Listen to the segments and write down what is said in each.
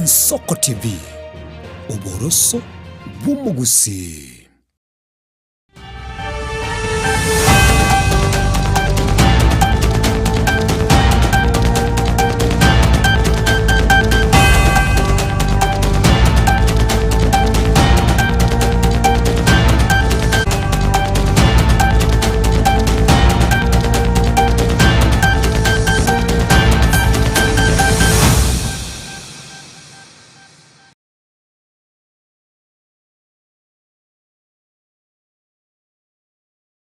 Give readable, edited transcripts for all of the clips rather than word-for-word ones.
Ensoko TV, oboroso bw'omogusii.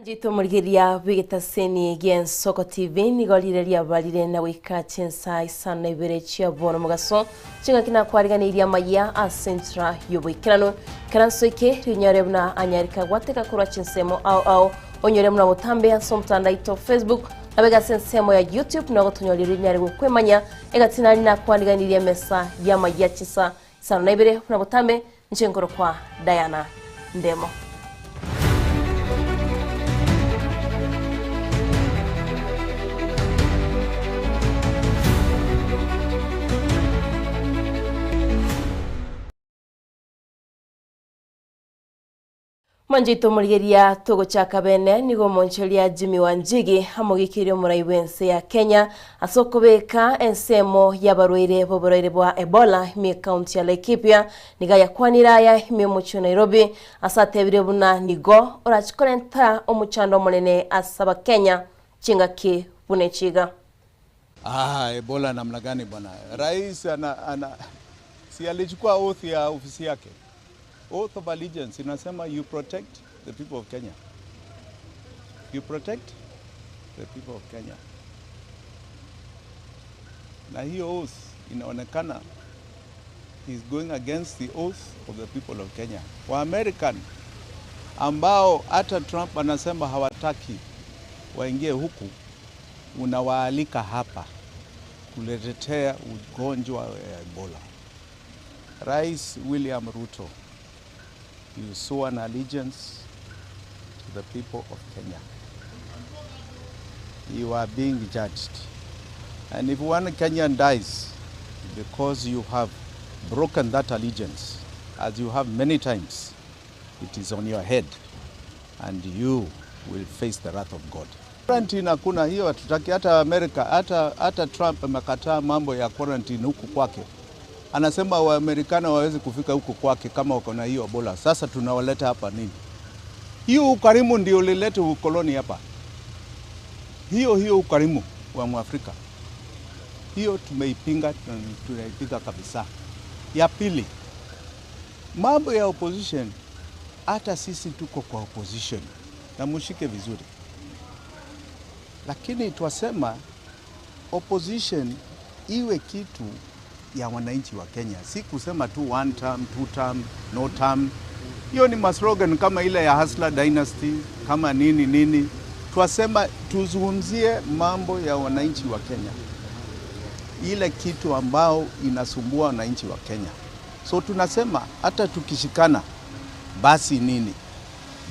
Nchitomorigeria bw'egetaseni gi'Ensoko TV nigo rire riabarire na goika chinsa isano na ibere chia bono mogaso chingaki nakwariganeirie amayia ase enchera y'oboikeranu. Ikaranso eke rionyore buna anyareka gwateka korwa chinsemo ao ao onyore buna botambe ase omotandao aito Facebook nabega ase ensemo ya YouTube nogotonyoria rinyare gokwemanya egati nari nakwariganirie emesa y'amayia chinsa 52 buna botambe inche nkorokwa Diana Ndemo. Mwanchete omorigeria togochaka bene nigo omonchoria Jimmy Wanjigi amogikeirie omorai bw'ense ya Kenya ase okobeka ensemo y'abarwaire b'oborwaire bwa Ebola ime ekaunti ya Laikipia. Nigo ayakwanire aya ime omochie o Nairobi ase atebire buna nigo orache korenta omochando omonene ase abakenya chingaki buna echi iga. Ah, Ebola namna gani bwana? Rais ana, ana si alichukua oath ya ofisi yake. Oath of allegiance inasema you protect the people of Kenya. You protect the people of Kenya. Na hiyo oath inaonekana is going against the oath of the people of Kenya. Wa American ambao hata Trump anasema hawataki waingie huku, unawaalika hapa kuletetea ugonjwa wa Ebola. Rais William Ruto, you swore an allegiance to the people of Kenya. You are being judged. And if one Kenyan dies because you have broken that allegiance, as you have many times, it is on your head and you will face the wrath of God. Quarantine hakuna hiyo, hatutaki. Hata Amerika, hata, hata Trump amekataa mambo ya quarantine huku kwake. Anasema Waamerikana wawezi kufika huku kwake kama wako na hiyo Ebola. Sasa tunawaleta hapa nini? Hiyo ukarimu ndio ulileta ukoloni hapa, hiyo hiyo ukarimu wa Mwafrika, hiyo tumeipinga, tunaipinga kabisa. Ya pili, mambo ya opposition, hata sisi tuko kwa opposition na mushike vizuri, lakini twasema opposition iwe kitu ya wananchi wa Kenya, si kusema tu one term, two term, no term. Hiyo ni maslogan kama ile ya Hustler Dynasty kama nini nini. Twasema tuzungumzie mambo ya wananchi wa Kenya, ile kitu ambao inasumbua wananchi wa Kenya. So tunasema hata tukishikana basi nini,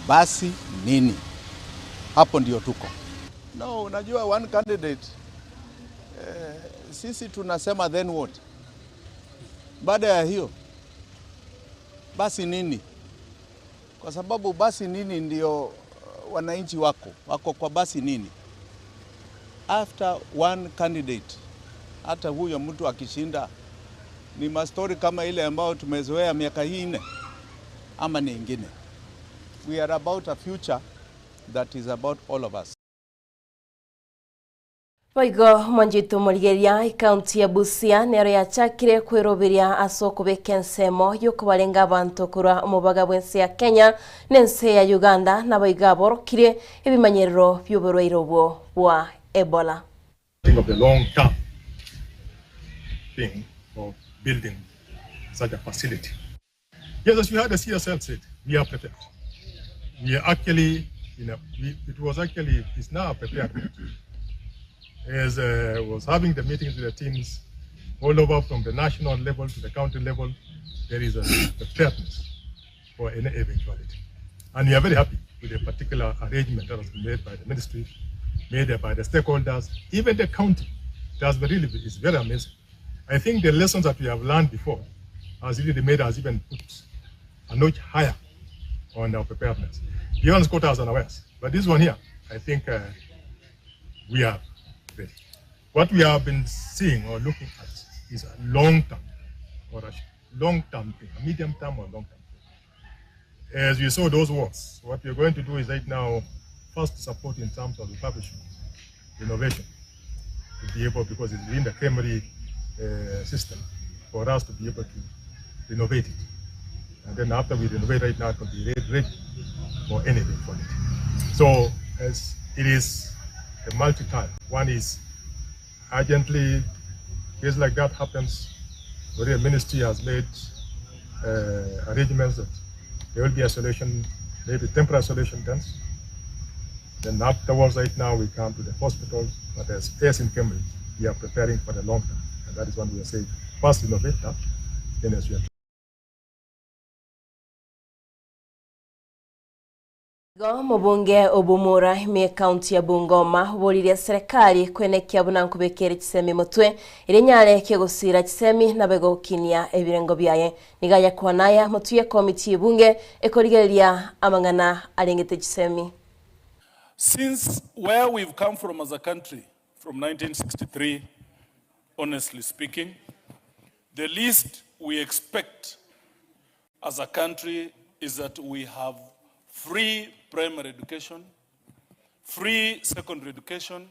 basi nini, hapo ndio tuko. No, unajua one candidate eh, sisi tunasema then what? Baada ya hiyo basi nini? Kwa sababu basi nini ndio wananchi wako wako kwa basi nini. After one candidate, hata huyo mtu akishinda, ni mastori kama ile ambayo tumezoea miaka hii nne ama ni ingine. We are about a future that is about all of us. Boigo mwanchete omorigereria ekaunti ya Busia nero yachakire kweroberia ase okobeka ensemo y'okobarenga abanto korwa omobaga bw'ense ya Kenya na ense ya Uganda naboigo aborokire ebimanyerero bi'oborwaire obwo bwa Ebola. Think of the long term thing of building such a facility. Yes, as you heard the CSL said, we are prepared. We are actually, you know, we, it was actually, it's now prepared. As uh, was having the meetings with the teams all over from the national level to the county level, there is a preparedness for any eventuality. And we are very happy with the particular arrangement that has been made by the ministry, made by the stakeholders, even the county. It has been really, it's very amazing. I think the lessons that we have learned before has really made us even put a notch higher on our preparedness. The ones caught us unawares, but this one here, I think uh, we are ready. What we have been seeing or looking at is a long term or a long term thing, a medium term or long term thing. As we saw those works, what we are going to do is right now first support in terms of refurbishment, renovation, to be able, because it's within the Kemri uh, system, for us to be able to renovate it. And then after we renovate right now, it can be ready for anything for it. So as it is a multi-type. One is urgently, case like that happens, where the ministry has made uh, arrangements that there will be isolation, maybe temporary isolation tents. Then afterwards, right now, we come to the hospitals, but as as in Cambridge, we are preparing for the long term. And that is what we are saying. First, innovate that, then as we are Igo omobunge o Bumura ime ekaunti ya Bungoma oboririe serikali kwenekia buna nkobekere chisemi motwe eria enyare kegosira chisemi nabe gokinia ebirengo biaye. Nigo ayakwana aya motwe ye y'ebunge ekorigereria amang'ana arengete chisemi. Since where we've come from as a country, from 1963, honestly speaking, the least we expect as a country is that we have free primary education, free secondary education,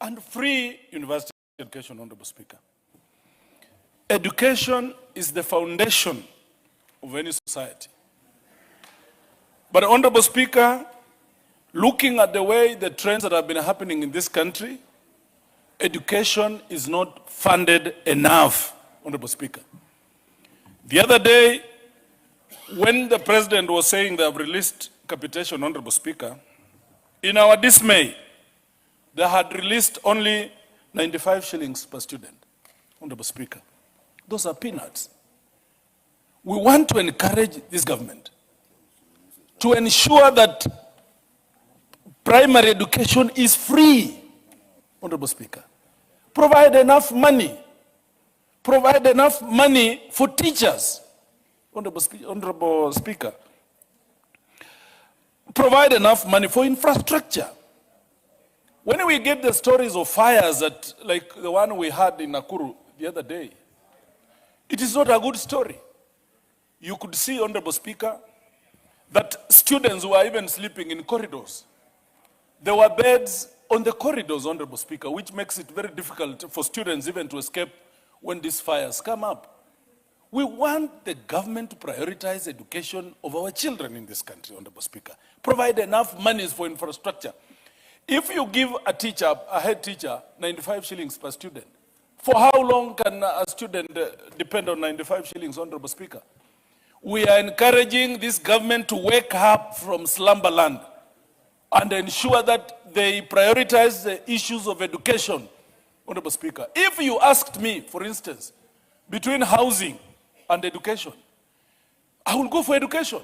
and free university education, Honorable Speaker. Education is the foundation of any society. But, Honorable Speaker, looking at the way the trends that have been happening in this country, education is not funded enough, Honorable Speaker. The other day, when the president was saying they have released capitation, Honorable Speaker, in our dismay, they had released only 95 shillings per student, Honorable Speaker. Those are peanuts. We want to encourage this government to ensure that primary education is free, Honorable Speaker. Provide enough money. Provide enough money for teachers, Honorable, Honorable Speaker. Provide enough money for infrastructure. When we get the stories of fires that, like the one we had in Nakuru the other day, it is not a good story. You could see, Honorable Speaker, that students were even sleeping in corridors. There were beds on the corridors, Honorable Speaker, which makes it very difficult for students even to escape when these fires come up. We want the government to prioritize education of our children in this country, Honorable Speaker. Provide enough monies for infrastructure. If you give a teacher, a head teacher, 95 shillings per student, for how long can a student uh, depend on 95 shillings, Honorable Speaker? We are encouraging this government to wake up from slumberland and ensure that they prioritize the issues of education, Honorable Speaker. If you asked me, for instance, between housing and education, I will go for education.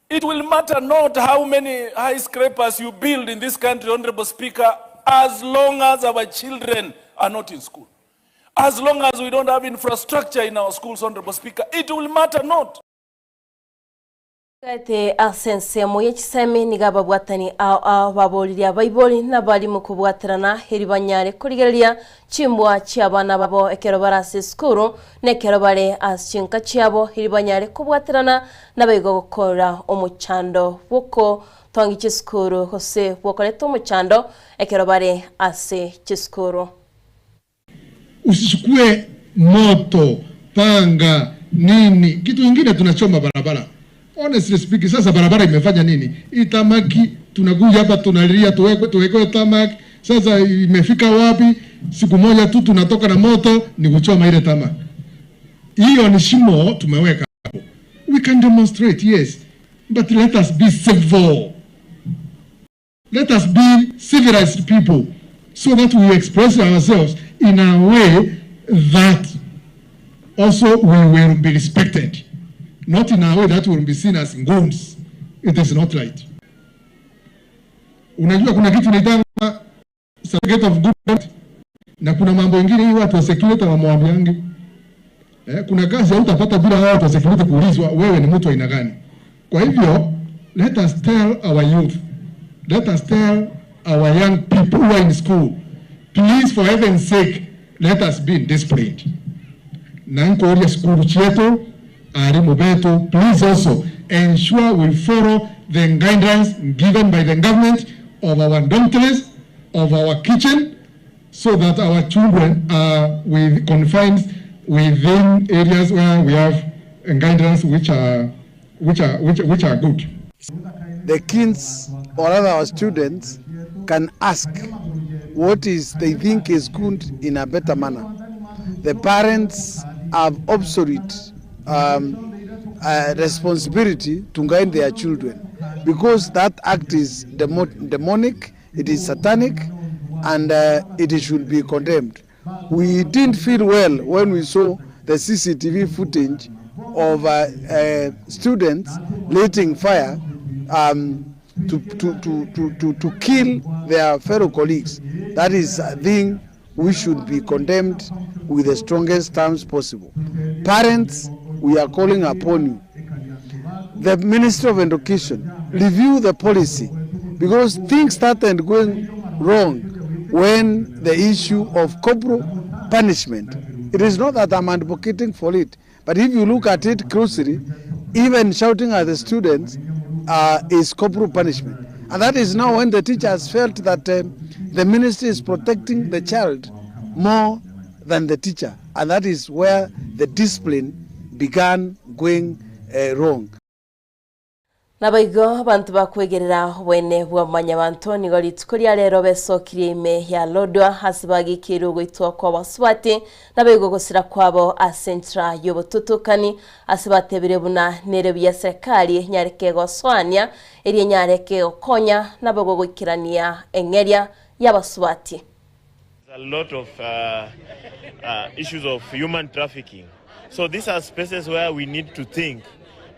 It will matter not how many high scrapers you build in this country, Honorable Speaker, as long as our children are not in school. As long as we don't have infrastructure in our schools, Honorable Speaker, it will matter not. Gati ase ensemo ye chisemi nigo ababwatani ao ao baboririe abaibori na abalimu kobwaterana eri banyare korigereria chimbwa chi'abana babo ekero bare ase esukuru na ekero bare ase chinka chiabo eri banyare kobwaterana naboigo gokora omochando bw'okotongia chisukuru gose bw'okoreta omochando ekero bare ase chisukuru. Usichukue moto, panga, nini. Kitu ingine tunachoma barabara. Honestly speaking, sasa barabara imefanya nini? Hii tarmac tunakuja hapa tunalia tuwekwe tuwekwe tarmac. Sasa imefika wapi? Siku moja tu tunatoka na moto ni kuchoma ile tarmac. Hiyo ni shimo tumeweka hapo. We can demonstrate, yes. But let us be civil. Let us be civilized people so that we express ourselves in a way that also we will be respected. Not in a way that will be seen as goons. It is not right. Unajua kuna kitu inaitwa certificate of good conduct, na kuna mambo mengine hii watu wa security wamwambiangi. Eh, kuna kazi hautapata bila hao watu wa security kuulizwa wewe ni mtu aina gani. Kwa hivyo let us tell our youth, let us tell our young people who are in school, please for heaven's sake let us be disciplined. Na nkoria skulu chetu alimu betu, please also ensure we follow the guidelines given by the government of our dormitories, of our kitchen, so that our children are with, confined within areas where we have guidelines which are, which are, which, which are good. The kids or rather our students can ask what is they think is good in a better manner. The parents have absolute responsibility to guide their children, because that act is demonic, it is satanic, and it should be condemned. We didn't feel well when we saw the CCTV footage of students lighting fire to kill their fellow colleagues. That is a thing we should be condemned with the strongest terms possible. Parents, we are calling upon you. The Ministry of Education, review the policy, because things started going wrong when the issue of corporal punishment. It is not that I'm advocating for it, but if you look at it closely, even shouting at the students is corporal punishment. And that is now when the teachers felt that the ministry is protecting the child more than the teacher. And that is where the discipline began going wrong. Nabaigo abantu bakwegerera bwene bwa manyabanto nigo rituko ria rero besokirie ime ya Lodwar ase bagikirwe goitwa kwa basubati nabaigo gosira kwabo ase enchera y'obotutukani ase batebire buna nere bya serikali nyareke gosoania erie nyareke gokonya nabo goikirania eng'eria y'abasubati. A lot of issues of human trafficking. So these are spaces where we need to think,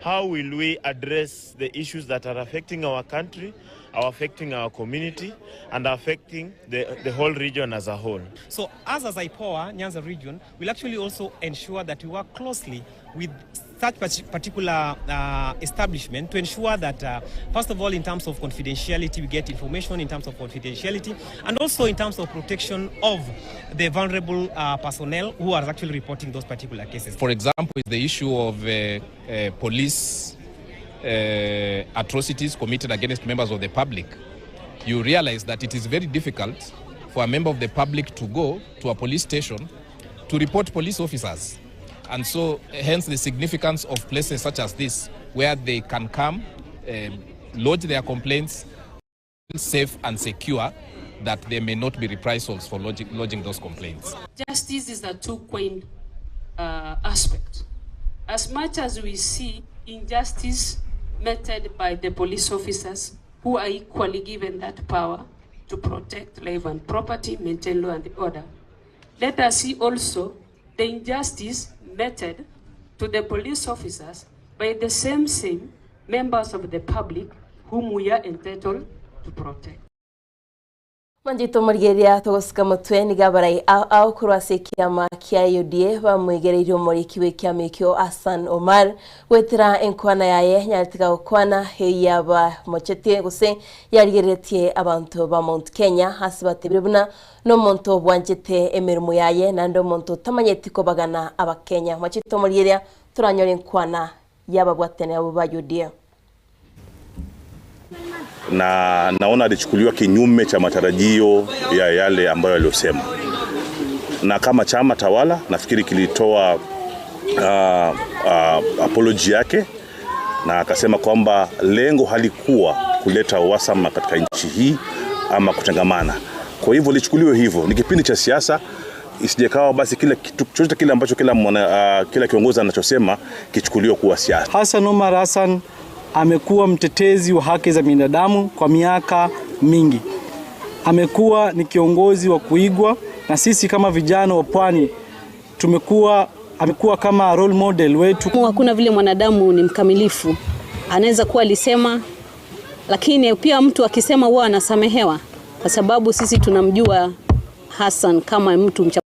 how will we address the issues that are affecting our country, are affecting our community, and affecting the whole region as a whole. So us as IPOA, Nyanza region, will actually also ensure that we work closely with such particular establishment to ensure that, first of all, in terms of confidentiality, we get information in terms of confidentiality, and also in terms of protection of the vulnerable personnel who are actually reporting those particular cases. For example, the issue of police atrocities committed against members of the public. You realize that it is very difficult for a member of the public to go to a police station to report police officers. And so, hence the significance of places such as this, where they can come, lodge their complaints, safe and secure, that there may not be reprisals for lodging those complaints. Justice is a two-coin aspect. As much as we see injustice meted by the police officers who are equally given that power to protect life and property, maintain law and order, let us see also the injustice meted to the police officers by the same members of the public whom we are entitled to protect. Manjito marigeria togosika mutwe nigabarai au kurwase kiama kia UDA bamwigereirio moriki kia mikio Hassan Omar gwetera enkwana yaye nyaritika gokwana heyaba mochetie gose yarigeretie abantu ba Mount Kenya ase batebire buna no monto bwanchete emirimo yaye nando monto tamanyeti kobagana abakenya. Machito marigeria turanyore enkwana yababwatene abo ba UDA. Na naona alichukuliwa kinyume cha matarajio ya yale ambayo aliyosema. Na kama chama tawala nafikiri kilitoa apology yake na akasema kwamba lengo halikuwa kuleta uhasama katika nchi hii ama kutengamana. Kwa hivyo lichukuliwe hivyo, ni kipindi cha siasa, isijekawa basi kila kitu chochote kile ambacho kila kiongozi anachosema kichukuliwe kuwa siasa. Hassan Omar Hassan amekuwa mtetezi wa haki za binadamu kwa miaka mingi. Amekuwa ni kiongozi wa kuigwa na sisi kama vijana wa Pwani amekuwa kama role model wetu. Hakuna vile mwanadamu ni mkamilifu. Anaweza kuwa alisema, lakini pia mtu akisema huwa anasamehewa kwa sababu sisi tunamjua Hassan kama mtu mcha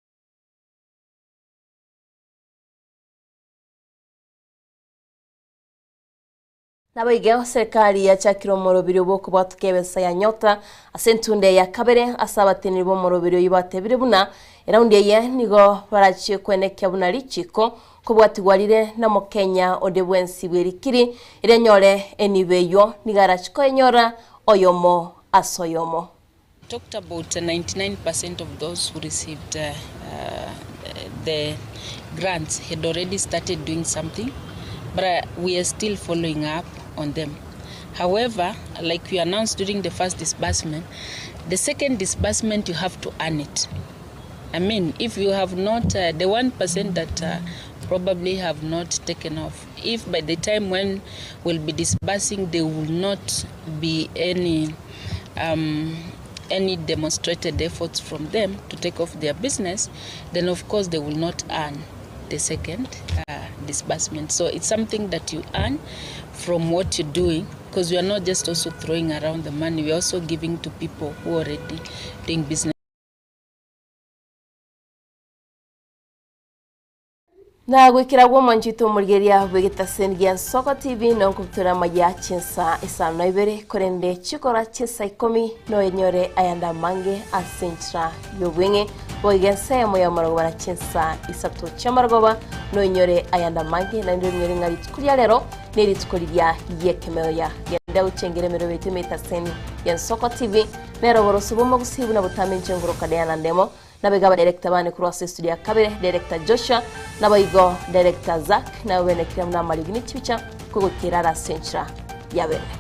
Naboigo serikali yachakire omorobiri bw'okobwatoka ebesa ya Nyota ase entunda eye ya kabere ase abateneneri b'omorobiri oyio batebire buna eraundi eye nigo barachie kwenekia buna richiko kobwatigwa rire na omokenya onde bwensi bw'erikiri erianyore enibo eyio nigo arachie koyenyora oyomo ase oyomo. Talked about 99 percent of those who received the grants had already started doing something but we are still following up on them. However, like we announced during the first disbursement, the second disbursement you have to earn it. I mean, if you have not, uh, the 1% that uh, probably have not taken off, if by the time when we'll be disbursing, there will not be any um, any demonstrated efforts from them to take off their business, then of course they will not earn the second uh, disbursement. So it's something that you earn from what you're doing because we are not just also throwing around the money, we're also giving to people who are already doing business. Na goikera gw'omwanchete omorigereria bw'egetaseni gia Nsoko TV nonkobutora amaya chinsa isano na ibere korende chikora chinsa ikomi noenyore ayande amange ase enchera y'obweng'e boigo ensemo y'amarogoba na chinsa isato chi'amarogoba noenyore ayande amange naende oinyore ng'a rituko ria rero nerituko riria ri'ekemeoya genda gochengera emerobio yaito emetaseni ya Nsoko TV nero oboroso bw'omogusi buna botambe inche ngoroka Diana Ndemo Nabaigo abadirector bane korwa ase estudio ya kabere, Director Joshua, naboigo Director Zack, nabo benekire buna amariogi ne chibicha kogoikera are ase enchera ya bene.